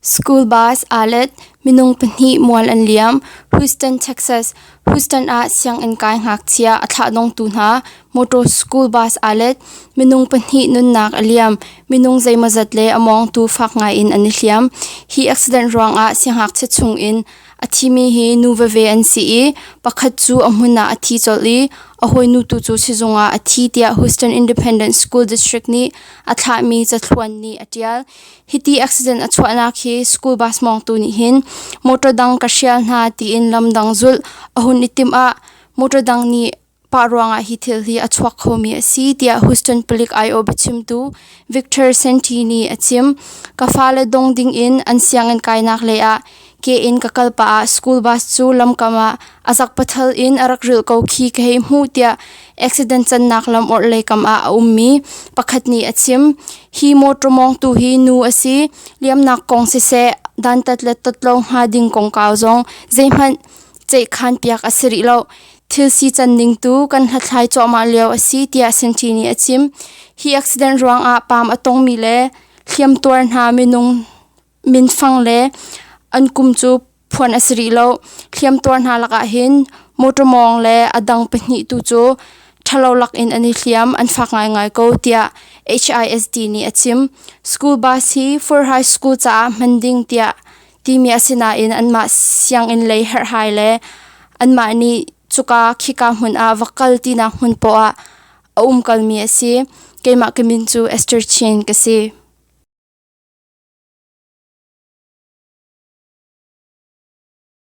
School bus aa let. Minung pahnih mual an liam. Houston, Texas. Houston ah sianginn kai ngakchia a thlahdongtu hna motor school bus aa let. Minung pahnih nunnak a liam. Minung zeimawzat le a mawngtu fak ngai in an i hliam. Hi accident ruangah siangngakchia chungin A thimi hi nu veve an si i pakhat cu a hmun ah a thi colh i a hawinu tu cu sizung ah a thi tiah Houston Independent School District nih a thlahmi cathluan nih a ṭial. Hiti accident a chuahnak hi school bus mawngtu nih hin motor dang ka hrial hna tiin lam dang zulh a hun i timh ah motor dang nih pah ruangah hi thil hi a chuak khomi a si tiah Houston palik aiawh biachimtu Victor Santee nih a chim. Ka fale dong dingin an sianginn kainak lei ah ke in ka kal pah ah school bus cu lamkam ah a zak pathal in a rak rilh ko khi ka hei hmuh tiah accident cannak lam orhlei kam ah a ummi pakhat nih a chim. Hi motor mawngtu hi nu a si. Liamnak kong siseh, dantat le totlo hnga ding kongkau zong zeihmanh ceihkhan piak a si rih lo. Thil si can ning tu kan hlathlai cuahmah lio a si tiah Sentry nih a chim. Hi accident ruangah paam a tongmi le hliamtuar hna minung minfang le an kum cu phuan a si rih lo. Hliamtuar hna lakah hin motor mawng le a dang pahnih tu cu ṭhalo lakin an i hliam, an fak ngaingai ko tiah HISD nih a chim. School bus hi Fur High School caah hman ding tiah timi a si nain anmah sianginn lei herhhai le anmah nih cuka khika hmun ah va kal tinak hmun poah ah a um kalmi a si. Keimah ka min cu Esther Chin ka si.